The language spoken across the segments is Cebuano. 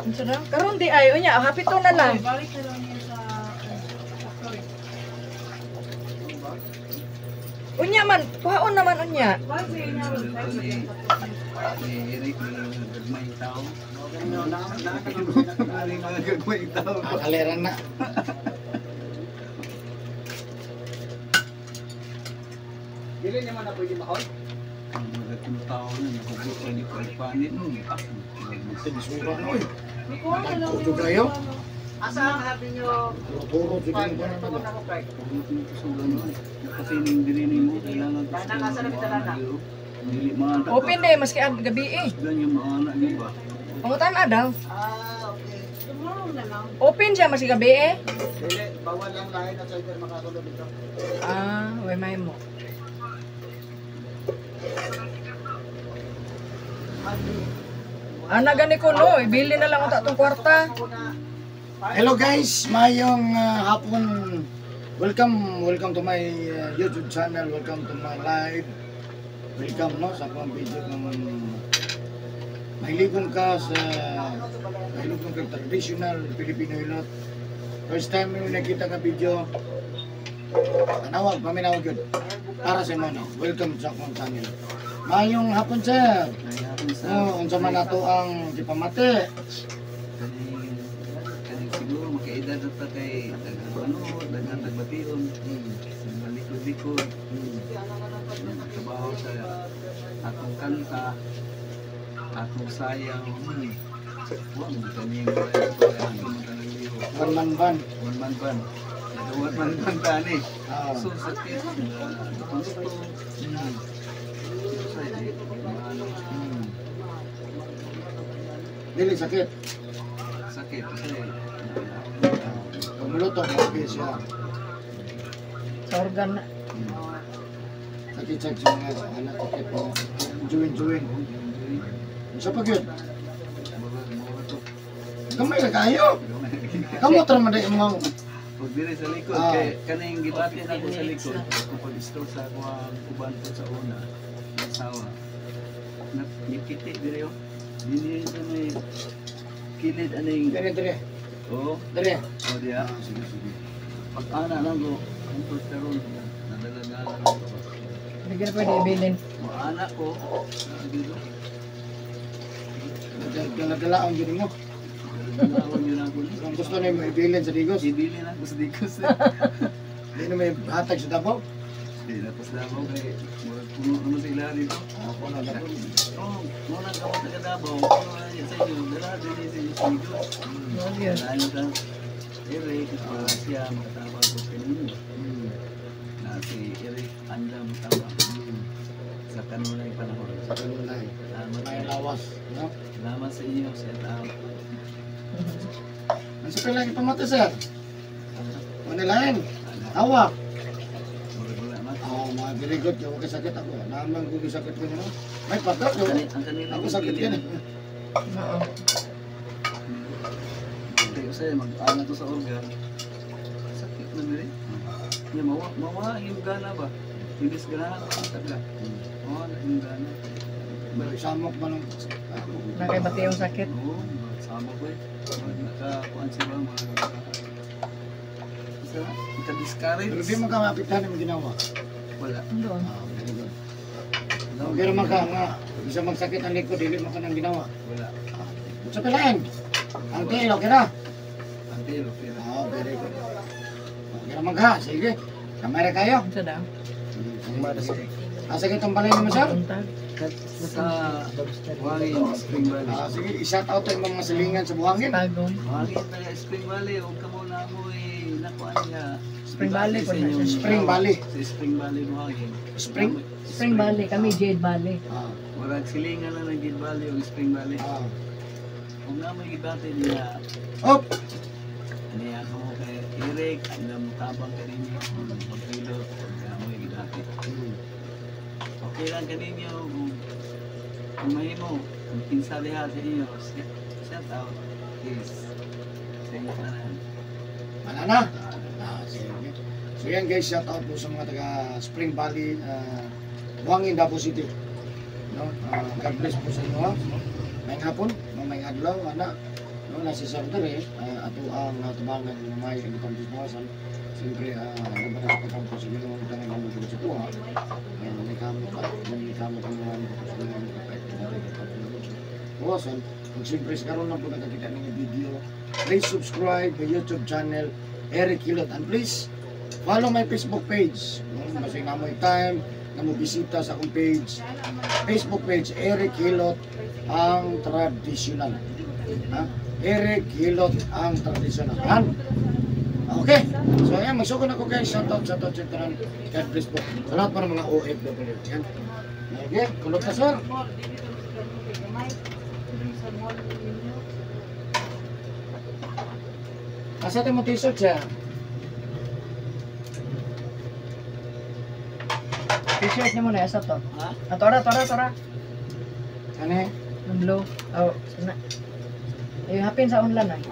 Unsa daw? Karon di ay unya, happy to na lang. Balik na lang niya sa factory. Unya man, kuhaon naman unya. Balik sa inyo website. Ni Eric, ni gagmay tao. Ani mga gagmay tao. Ah, kaliran na. Dili naman na pwede mahol. Ang mga gagmay tao na nahugot ay ni Palpanit. Tinisura na, oy. May kuha na lang. Kuto kayo? Asa ang habi nyo? Turo-turo, sige Pan, mo ba tuon naman? na ko kay. Hugot mo to sa gano'n. Kasi ning dili nimo kailangan ko Lanang, asa na kita lanang? Dili mga Open day maski ang gabi eh. Ganyan mga anak di ba? Pangutan daw. Ah, okay. Tomorrow na lang. Open siya maski gabi eh. Dili, bawal ang lain at cyber makasulod dito. Ah, way may mo. Ana gani ko no, ibili na lang unta tong kwarta. Hello guys, mayong hapon. Welcome, welcome to my YouTube channel. Welcome to my live. Welcome no sa akong video kung mahiligon ka sa mahiligon ka traditional Filipino hilot. First time mo nakita nga video, tanawag, paminaw gyud. Para sa imo no. Welcome sa akong channel. Mayong hapon, sir. Ay hapon sa Oh, unsa man nato ang gipamati. Kani kani siguro makaedad na ta kay daghang ano, daghang tagbation, mga likod-likod, trabaho sa atong kanta, atong sayaw. Wa mo kani atong tanang liho. One man band. One man band. One man band tani. Ah. So sakit luto. Sa di ano Dili sakit. Sakit kasi Pagmuluto, okay siya. Sa organ na. Sakit sakit sa mga anak, sakit po. Juwin, juwin. Sa pag yun, Mura to. gamay na kayo. Kamu tra man dai mo. Pag dire sa likod, kay kaning gibati na ko sa likod, kung pag-stroke sa ako ang uban ko sa una, asawa. Na nikiti dire oh. Dinhi sa may kilid aning Dire dire. Oh, Dire. oh diya. Ah, sige sige. Pag ana lang ko, ang karon nadala-dala lang ko. Hindi ka na pwede ibilin. Maana ko, dito. Dala-dala ang gini mo. Dala-dala yun ako ni. Kung gusto na mo ibilin sa Digos, Ibili na ako sa Digos. di na may hatag sa Davao. Di na pas Davao kay murag puno naman sa ila dito. Ako na Davao. Oh, muna ka mo taga Davao, puno na niya sa inyo, dala din sa inyo sa Digos. No, yun. Dala sa Eric, para siya matabang ko kanino. Na si Eric Anda matabang sa kanunay panahon. Sa kanunay. Salamat. May lawas, no? Salamat sa inyo, shout out. Ang sa pila ipamati, sir. Manilain. Hawak. Murag wala man. Ah, mga very good. Yung sakit ako. Naman ko sakit ko niyo. May patak. Ang kanila Ako sakit yan. Oo. Kaya kasi mag-ana to sa organ. Sakit na diri. Nya mawa mawa yung gana ba? Imbis ganahan ka taga. Mawa na yung gana. Samok man ang Nakaibati yung sakit. Oo, sama ko eh. Nakakuan siya ba mga isa naka-discourage. Pero di mo ka maapektahan yung ginawa. Wala. Doon. Ah, very good. Okay naman ka nga. Bisa magsakit ang likod, dili mo ka nang ginawa. Wala. Sa pilain. Ang tiil, okay na? Ang tiil, okay na. Oh, very good. Okay naman ka. Sige. Kamera kayo. Unsa daw? Ah, sige, itong balay naman, sir. Buntag. Sa Buhangin, Spring Valley. Ah, sige, i-shout out tayo mga silingan sa buhangin. Tagom. Buhangin taga Spring Valley, huwag ka muna mo eh, nakuan niya. Spring Valley po na siya. Spring Valley. Sa Spring Valley, Buhangin. Spring? Spring Valley, kami Jade Valley. Ah, Murag silingan lang ng Jade Valley o Spring Valley. ah. Kung na may gibate niya, Up! niya ako mo kay Eric, ang tabang ka ninyo, pagpilot, pag mo gibate. Okay lang kaninyo, kung mahimo, kung kinsa diha sa inyo, shout out is sa inyo tanan. Wala na. Ah, sige. So yan guys, shout out po sa mga taga Spring Valley, Buhangin, Davao City. No? Ah, God bless po sa inyo. Ha? May hapon, no, may adlaw, ana. No, nasi sir dere, ato ang tubangan ng may ang itang bisnasan. Siyempre, laban na sa pagkampo sa Ginoo ang tangan mo sa tuwa. May kamot ka, may kamot ang mga sa Ginoo kahit Buwasan, kung siyempre sa karon lang po nakakita ng video, please subscribe my YouTube channel, Eric Hilot, and please follow my Facebook page. No, masay na mo time na mo bisita sa akong page, Facebook page, Eric Hilot ang traditional. Ha? Eric Hilot ang traditional. Han? Okay. So ayan, magsugod ako guys. Shoutout, shoutout, shoutout. God bless po. Sa lahat po ng mga OFW. Yan. Okay, kulot na sir. Mall, dito sa gamay. Dito sa mall ninyo. Asa tayo mo t-shirt siya? T-shirt ni mo na, asa to? Ha? Ah, tora, tora, tora. Ano eh? Ang blue. Oh, sana. Ay, hapin sa online ay.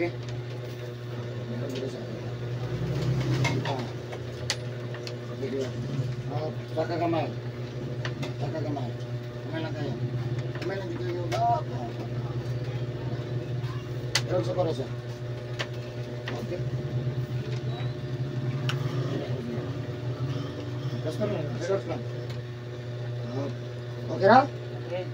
Okay. Meron dito sa akin. Ah. Video. Ah, taka kamay. Taka kamay. Kamay lang kayo. Kamay lang dito yung ah. Meron sa para siya. Okay. Basta lang, relax lang. Ah, okay na? Okay.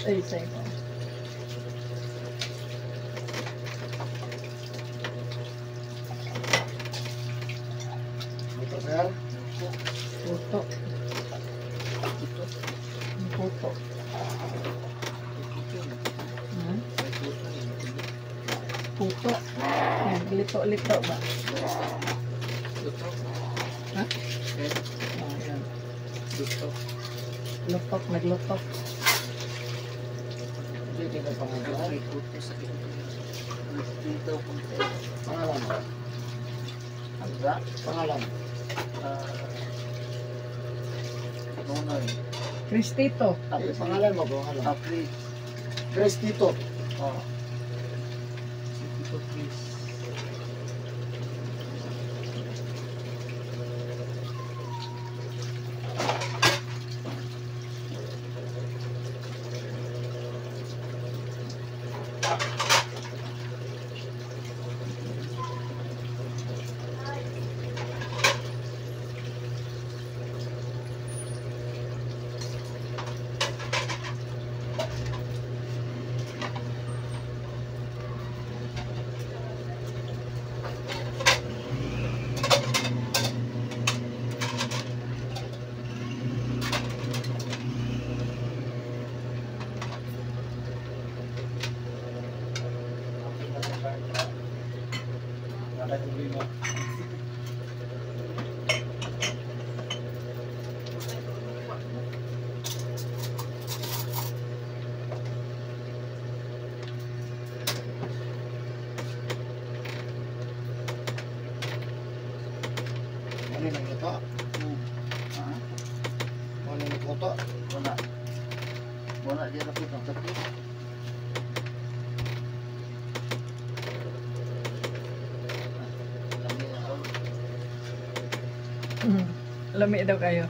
Ay, say ko. Ito sir. Puto. Puto. Puto. Yan, lito-lito ba? Ha? Oh, yan. Lutok, naglutok. Hindi ka pangalan. Pangalan. Pangalan. Cristito. Eh, pangalan mo, pangalan. Cristito. Wala. Wala di rapit ang sakit. Lami na ako. Lami daw kayo.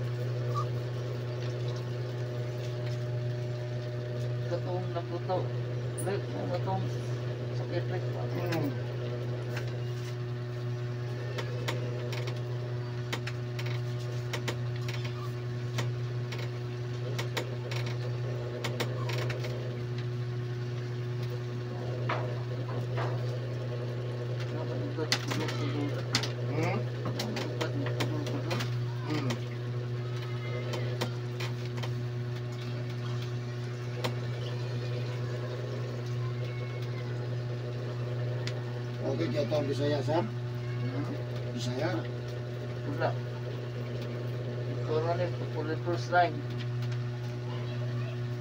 Katong nagluto. Rick, katong sakit, Rick. Napadugat, kudol-kudol. Napadugat, kudol-kudol. Okay, kaya ito ang Bisaya, sir. Bisaya. Wala. Ikaw na rin, for the first time.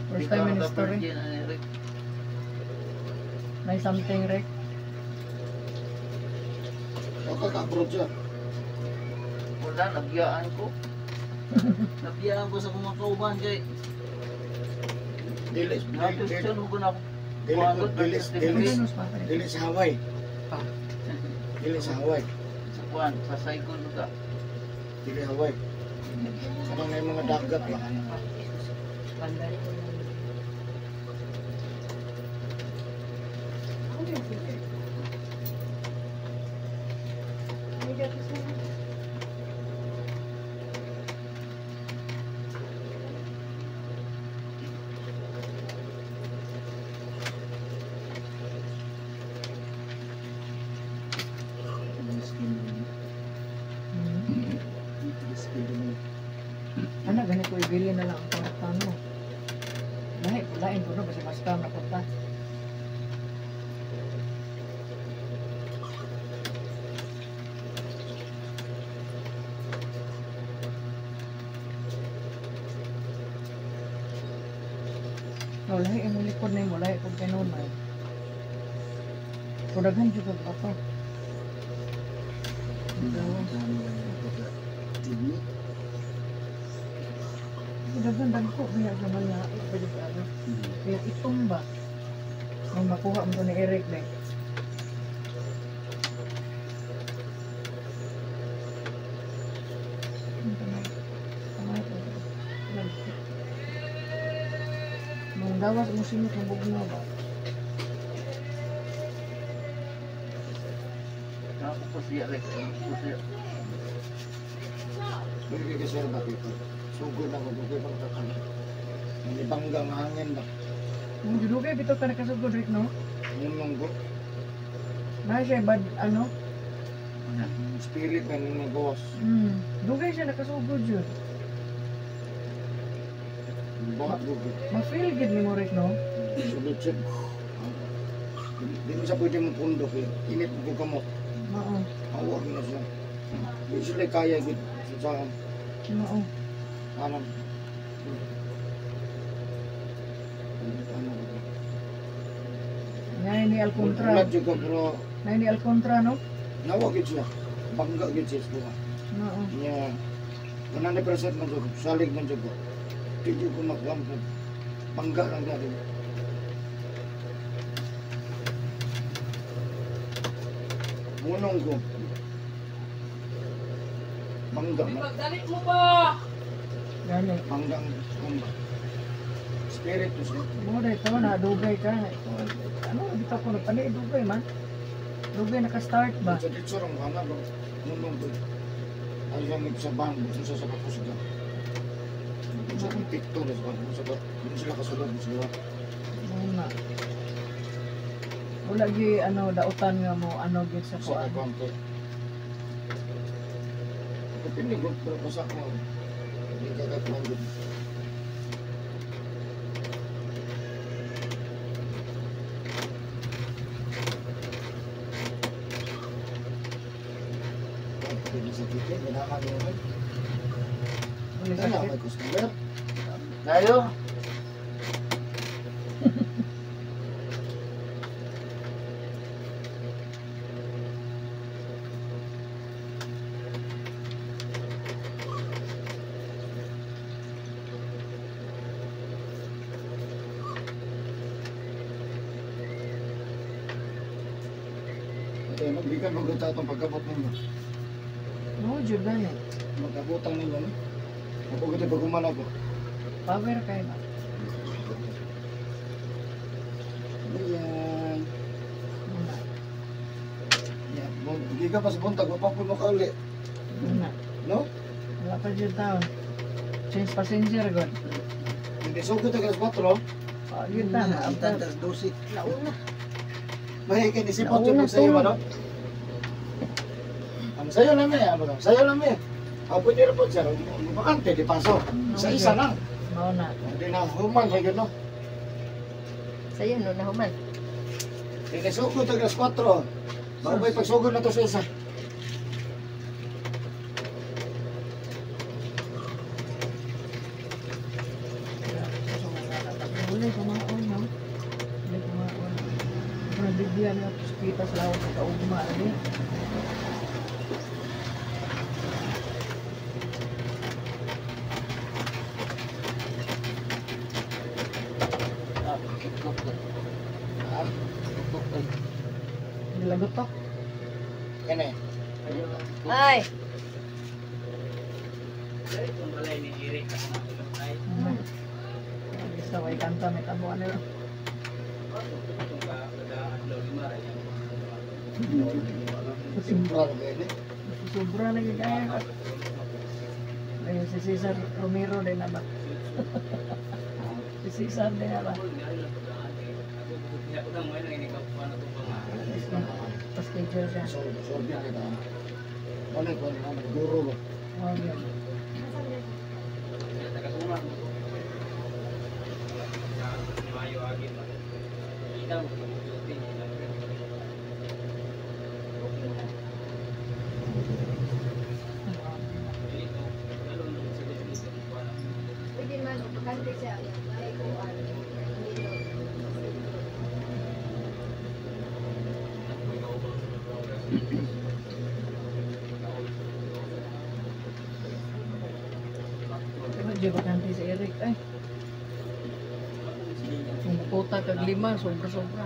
First time in history. Virgin, ano, Rick. May something, Rick. Okay, ka-abroad, sir. Wala, nabiyaan ko. Nabiyaan ko sa mga kauban kay Dili, dili, na-question ko na ako. dili, dili, dili, Venus pa rin. dili sa Hawaii. Pa. Dili sa Hawaii. Sa kuan, sa Saigon lugar. Dili Hawaii. Ano na yung mga dagat ba? Panday. Ano yung filter? May gatas na. Ano, ganito ibili na lang ang kwarta, no? Lahi, lain po, no? Kasi mas kam na punta. No, lahi ang likod na mo, lahi kung kanunay. Kudaghan jud kag bato. Gawas. Tigni. Daghan dagko biya gamay nga pwede ka ano. Kaya itom ba? Ang makuha mo to ni Eric ba? Kamay. Kamay ko. Nung dawas mo sinot ng bugnaw ba? Ako po siya, Rick. Ako po siya. Bigay ka sir ba dito? Sugod ako, dugay pang kakala. May bangga nga hangin ba? Nung judugay bitaw ka nakasugod, Rick, no? Nunong ko. Na siya bad ano? Spirit na nung gawas. Dugay siya nakasugod yun. Bakit dugay? Ma-feel gid ni mo, Rick, no? Sulod siya. Di mo siya pwede mo pundok eh. Init mo kamot. Oo. Awag na siya. Di sila kaya gid sa Oo. ano. Ano? Ngayon ni Alcontra. Wala juga pero Ngayon ni Alcontra, no? nawag gid siya. Bangga gid siya sa buha. Oo. Nya 100% man jud, salig man jud ko. Di jud ko makuha ko. Bangga lang gid. Munong ko. Bangga man. Pagdali mo ba? Gani. Bangga ang bangga. Spirit to siya. Mo dahil ito na dugay ka. Ano dito ako nagpani dugay man. Dugay naka-start ba? Sa dito rong kana bro. Munong ko. Ay yung sa bang, gusto sa kakusga. Sa picture sa kung sa kung sila kasulod sila. Muna. Wala gi ano dautan nga mo ano gid sa Sa kuan. konti. Kapag ko pero sa ko. Hindi ka kakuan dun. Pwede sa ticket, ganahan mo rin. Wala Kaya sakit. may customer. Tayo. Kaya magbigan magluta itong pagkabot ninyo. No, jud gani. Magkabutang ninyo ni. Ako gito pag ako. Power kay ba? Ayan. Muna. Yeah, gikan pa sa buntag, wapapul mo kauli. Muna. No? Wala pa jud taon. Change passenger god. Hindi sugod ang alas 4. Oh, yun ta. Ang tantas 12. Nauna. May kinisipot yung Nauna, sa iyo, tulog. ano? Ang sayo lang eh, ano? Sayo lang eh. Ako pwede rin po, sir. Ang bakante, di paso. Isa-isa lang. Mao na. Hindi na human, sa no? Sa'yo, no, nahuman. Hindi sugod ang alas 4. Bago ba'y pagsugod na to sa isa? Wala kumaon no. Wala kumaon. Pero bigyan na kita sa lawas sa kaugma ani. Ah, kukok. Ha? Kukok. Ay. Nilagotok. Kene. Ay! Dahil itong balay ni Eric ako na ay Gusto ko kanta may tabo ano. itong ka kada adlaw lima ra yan. Simpra na kene. Sobra na gigaya. Ayun si Cesar Romero din na ba? Si Cesar din na ba? Pa-schedule siya. So, sorry kita. Wala ko na guro ba. Oh, yun. Pwede man, upakante siya. Ay, kuwan. Dito. Pero di bakante si Eric ay. Kung kota kag lima, sobra-sobra.